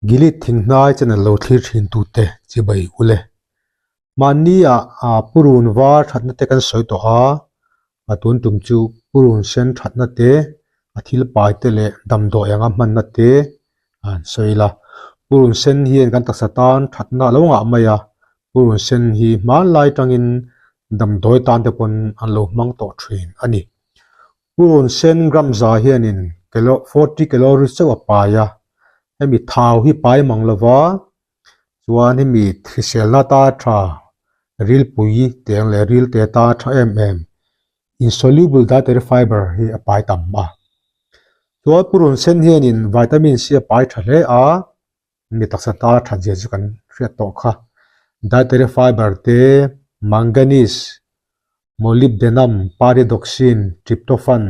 Gilead thinghnai channel lo thlir thin tute chibai ule. Mahni ah purun var thatna te kan sawi tawh a, a tun tum chu purun sen thatna te, a thil pai te leh damdawi anga hmanna te an sawi la. Purun sen hian kan taksa tan thatna a lo ngah mai a, purun sen hi hmanlai tangin damdawi tan te pawn an lo hmang tawh thin a ni. Purun sen gram za hianin 40 calories chauh a pai a, hemi thau hi pai mang lova chuan hemi hriselna ta tha rilpui teng leh rilte ta tha em em insoluble dietary fiber hi a pai tam a. Chuan purun sen hianin vitamin C a pai tha hle a, mi taksa ta that zia chu kan hriat tawh kha. Dietary fiber te, manganese, molybdenum, pyridoxine, tryptophan,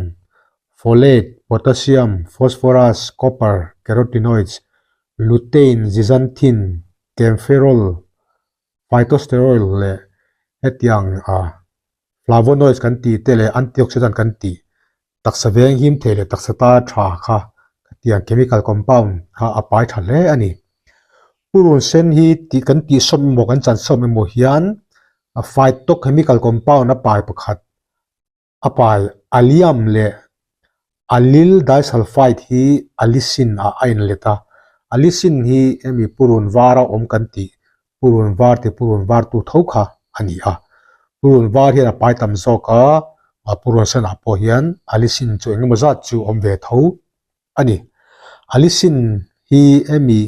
folate, potassium, phosphorus, copper, carotenoids, lutein, zeaxanthin, kaempferol, phytosterol leh hetiang ah flavonoids kan tih te leh antioxidant kan tih taksa veng him thei leh taksa ta tha kha hetiang chemical compound kha a pai tha hle a ni. Purun sen hi tih kan tih sawm emaw kan chan sawm emaw hian a phytochemical compound a pai pakhat A pai allium leh allyl disulfide hi allicin ah a inlet a. Allicin hi hemi purun var a awm kan tih purun var ti purun var tu tho kha a ni a. Purun var hian a pai tam zawk a, purun sen ah pawh hian allicin chu engemaw zat chu awm ve tho a ni. Allicin hi hemi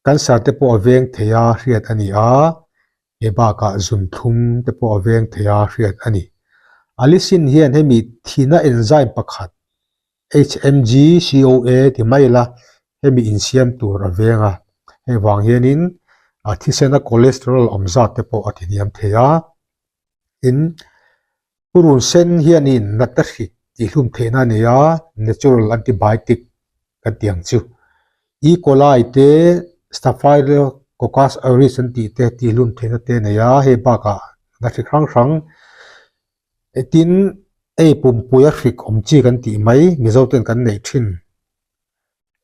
cancer te pawh a veng thei a hriat a ni a. He bakah zunthlum te pawh a veng thei a hriat a ni. Allicin hian hemi thihna enzyme pakhat HMG-CoA ti mai ila hemi insiam tur a veng a. Hei vang hianin a thisena cholesterol awm zat te pawh a ti hniam thei a. Tin, purun sen hianin natna hrik tihhlum theihna a nei a, natural antibiotic kan tih ang chu. E. coli te, Staphylococcus aureus an tih te tihhlum theihna te a nei a, hei bakah natna hrik hrang hrang tin ei pumpuia hrik awm chi kan tih mai Mizo ten kan neih thin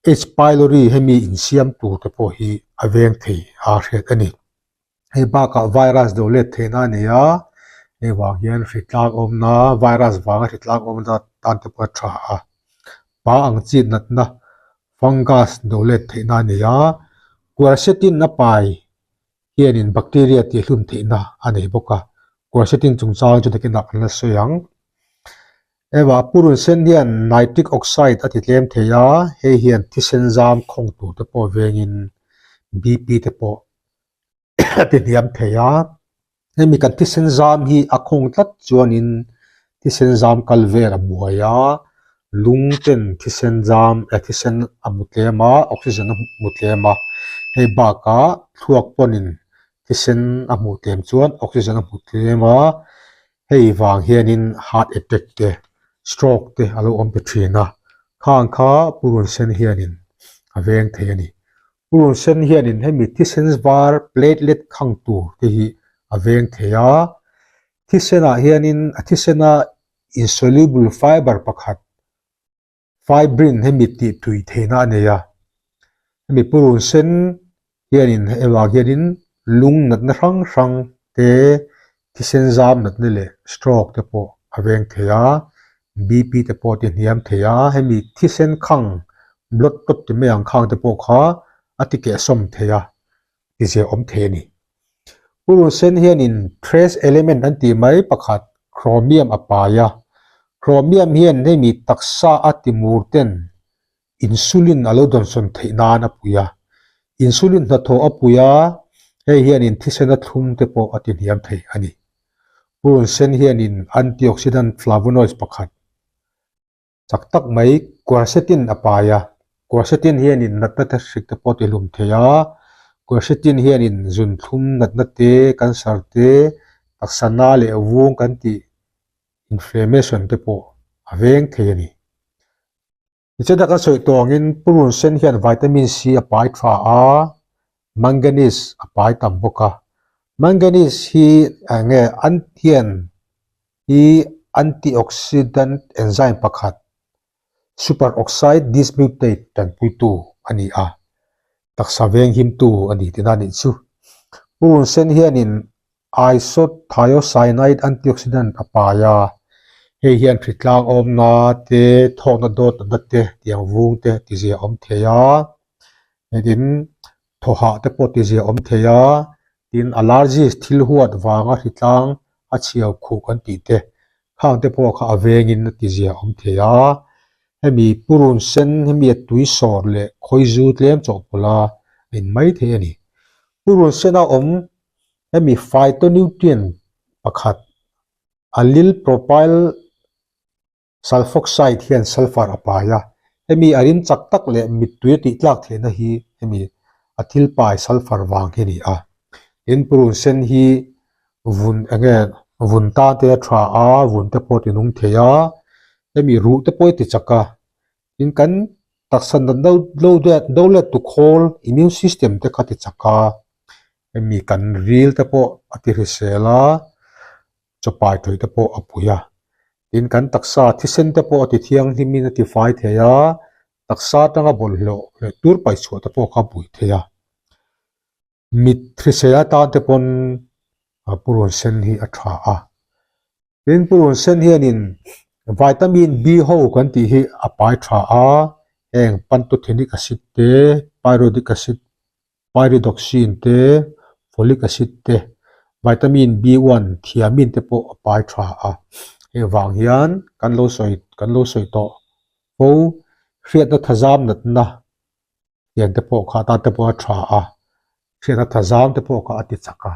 H. pylori hemi insiam tur te pawh hi a veng thei a hriat a ni. Hei bakah virus do let theihna a nei a, hei vang hian hritlak awmna virus vanga hritlak awmna tan te pawh a tha a, pa ang chi natna fungus do let theihna a nei a, quercetin a pai hianin bacteria tihhlum theihna a nei bawk a, quercetin chungchang chu nakinah kan la sawi ang. Eva purun sen hian nitric oxide a ti tlem thei a, hei hian thisen zam khawng tur te pawh vengin BP te pawh a ti hniam thei a, hemi kan thisen zam hi a khawng tlat chuanin thisen zam kal vel a buai a, lung ten thisen zam eh thisen a hmu tlem a, oxygen a hmu tlem a, hei bakah thluak pawnin thisen a hmuh tlem chuan oxygen a hmu tlem a, hei vang hianin heart attack te stroke te a lo awm ta thin a, khang kha purun sen hianin a veng thei a ni. Purun sen hianin hemi thisen var platelet khang tur te hi a veng thei a, thisenah hianin a thisena insoluble fiber pakhat fibrin hemi tih tui theihna a nei a, hemi purun sen hianin evang hianin lung natna hrang hrang te thisen zam natna leh stroke te pawh a veng thei a, BP te pawh a ti hniam thei a, hemi thisen khang blood clot ti mai ang khang te pawh kha a ti kehsawm thei a, ti zia awm thei a ni. Purun sen hianin trace element an tih mai pakhat chromium a pai a, chromium hian hemi taksa a timur ten insulin a lo dawnsawn theih nan a pui a, insulin hnathawh a pui a, hei hianin thisena thlum te pawh a ti hniam thei a ni. Purun sen hianin antioxidant flavonoids pakhat chak tak mai quercetin a pai a, quercetin hianin natna te hrik te pawh a ti hlum thei a, quercetin hianin zunthlum natna te, cancer te, taksa na leh vung kan tih inflammation te pawh a veng thei a ni. Nichina kan sawi tawh angin purun sen hian vitamin C a pai tha a, manganese a pai tam bawk a. Manganese hi eng nge an hian hi antioxidant enzyme pakhat superoxide dismutase tanpuitu a ni a. Taksa veng himtu a ni tihna a nih chu. Purun sen hianin isothiocyanate antioxidant a pai a, hei hian hritlang awmna te, thawkna dawt natna te, tiang vung te tizia a awm thei a, tin thawhah te pawh tizia a awm thei a, tin allergies thil huat vanga hritlang a chhiau khuh kan tih te khang te pawh kha a vengin a tizia a awm thei a, hemi purun sen hemi a tui sawr leh khawizu tlem chawhpawlh a in mai thei a ni. Purun sena awm hemi phytonutrient pakhat allyl propyl sulfoxide hian sulfur a pai a, hemi a rim chak tak leh mittui a tih tlak theihna hi hemi a thil pai sulfur vang hi a ni a. Tin, purun sen hi vun enge vun tan te a tha a, vun te pawh a ti nung thei a, hemi ruh te pawh a ti chak a, tin kan taksa natna lo do let tu khawl immune system te kha a ti chak a, hemi kan ril te pawh a ti hrisel a. Chapai tawih te pawh a pui a, tin kan taksa thisen te pawh a ti thianghlimin a ti fai thei a, taksa atanga bawlhhlawh leh tur paihchhuah te pawh kha a pui thei a. Mit hrisel atan te pawn purun sen hi a tha a, tin purun sen hianin vitamin B ho kan tih hi a pai tha a, heng pantothenic acid te, pyruvic acid Pyridoxine te, folic acid te, vitamin B1, thiamine te pawh a pai tha a. Hei vang hian kan lo sawi kan lo sawi tawh fo hriatna thazam natna hian te pawh kha tan te pawh a tha a, hriatna thazam te pawh kha a ti chak a,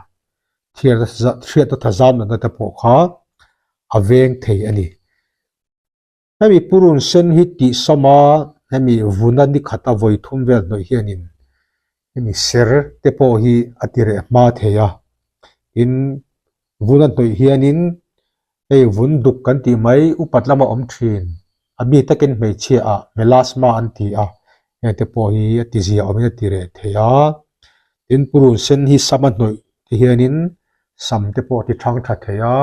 hriatna thazam natna te pawh kha a veng thei a ni. Hemi purun sen hi tih sawm a, hemi vuna ni khat a vawi thum vel hnawih hianin hemi ser te pawh hi a ti reh hma thei a. Tin, vuna hnawih hianin hei vun duk kan tih mai upat lama awm thin, a mi takin hmeichhia ah melasma an ti a, heng te pawh hi a ti zia awmin a ti reh thei a. Tin, purun sen hi sam a hnawih te hianin sam te pawh a ti thang tha thei a,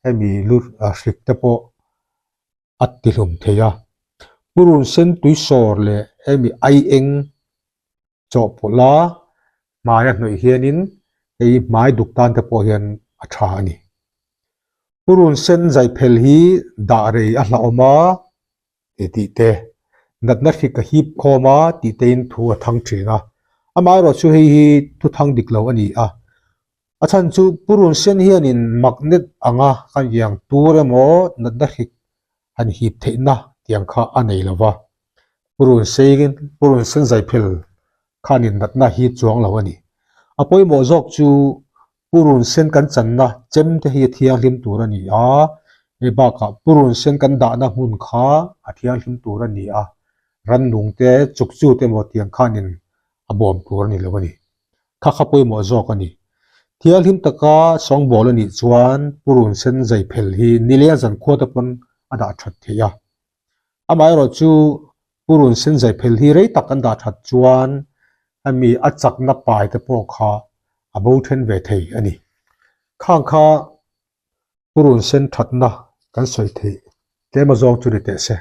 hemi lu hrik te pawh a ti hlum thei a. Purun sen tui sawr leh hemi ai eng chawhpawlh a hmai a hnawih hianin hei hmai duk tan te pawh hian a tha a ni. Purun sen zaiphel hi dah rei a hlauhawm a tih tih te, natna hrik a hip khawm a tih tein thu a thang thin a. Amaherawhchu chu hei hi thu thang dik lo a ni a. A chhan chu purun sen hianin magnet anga kan iang tur emaw natna hrik han hip theihna tiang kha a nei lo va, purun seiin purun sen zaiphel khanin natna hip chuang lo a ni. A pawimawh zawk chu purun sen kan channa chem te hi a thianghlim tur a ni a, hei bakah purun sen kan dahna hmun kha a thianghlim tur a ni a, rannung te chukchu te emaw tiang khanin a bawm tur a ni lo a ni. Kha kha pawimawh zawk a ni. Thianghlim taka sawngbawl a nih chuan purun sen zai phel hi nileng zankhua te pawn a dah that theih a. Amaherawh chu purun sen zai phel hi rei tak an dah that chuan hemi a chakna pai te pawh kha a bo then ve thei a ni. Khang kha purun sen thatna kan sawi theih tlem azawng chu ni teh se.